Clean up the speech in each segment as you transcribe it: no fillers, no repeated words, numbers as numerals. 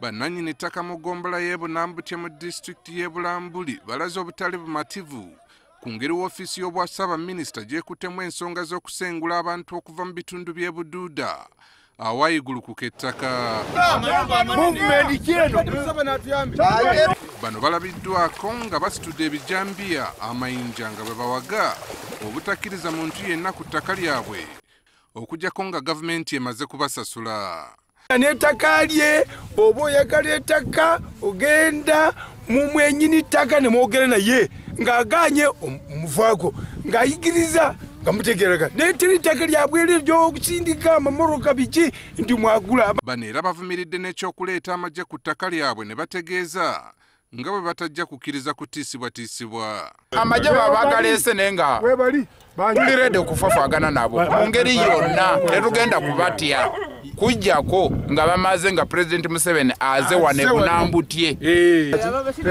Bannannyini ttaka mu ggombolola y'e Bunambutye mu disitulikiti y'e Bulambuli balaze obutali bumativu ku ngeri woofiisi y'obwa ssaabaminisita gy'ekuttemu ensonga z'okusengula abantu okuva mu bitundu by'e Buduuda awaayigulukuka ettaka. Bano balabiddwako nga basitudde ebijambiya, amayinja nga bwe bawaga obutakkiriza muntu yenna ku ttaka lyabwe okuggyako nga gavumenti emaze kubasasula. N'ettaka lye bw'oba oyagala ettaka ogenda mu mwenyini ttaka ne mwogera naye ng'agaanye omuvaako ng'ayigiriza nga mutegeeraga naye teri ttaka lyabwe ery'okusindika amamoroka biki nti mwagula. Bano era bavumiridde n'ekyokuleeta amagye ku ttaka lyabwe ne bategeeza nga bwe batajja kukkiriza kutiisibwatiisibwa. Amagye baba bagaleese naye nga tuli ready okufafaagana nabo mu ngeri yonna, tetugenda kubatya kujjako nga bamaze nga Pulezidenti Museveni aze wano e Bunambutye.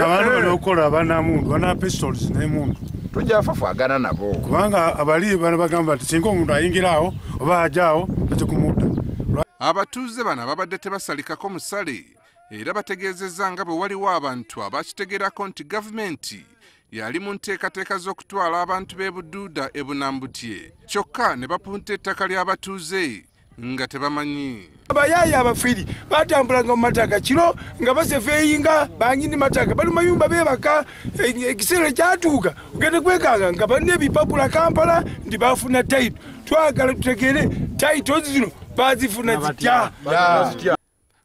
Abantu bali okukola banamundu bana pistols n'emundu tujja fafaagana nabo kubanga abali bano bagamba nti singa omuntu ayingira awo oba ajja awo batekumutta. Abatuuze bano babadde tebasalikako musale era bategeezezza nga bwe waliwo abantu abakitegeerako nti gavumenti yali mu nteekateeka z'okutwala abantu b'e Buduuda e Bunambutye kyokka ne bapunta ettaka ly'abatuuze nga tebamanyi. Abayaaya abafiri batambulanga mu mataka kiro nga basefeyinga banyini mataka bali mayumba beebaka. Ekiseera kyatuuka ogenda kwekanga nga balina ebipapula Kampala nti bafuna tayito. Twagala tutegeere tayito zino bazifuna zitya.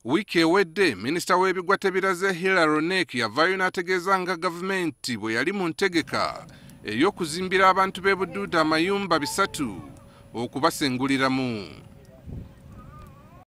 Wiiki ewedde minisita w'ebigwa tebiraze Hillary Onek yavaayo n'ategeeza nga gavumenti bwe yali mu ntegeka ey'okuzimbira abantu b'e Buduuda amayumba 3 okubasenguliramu.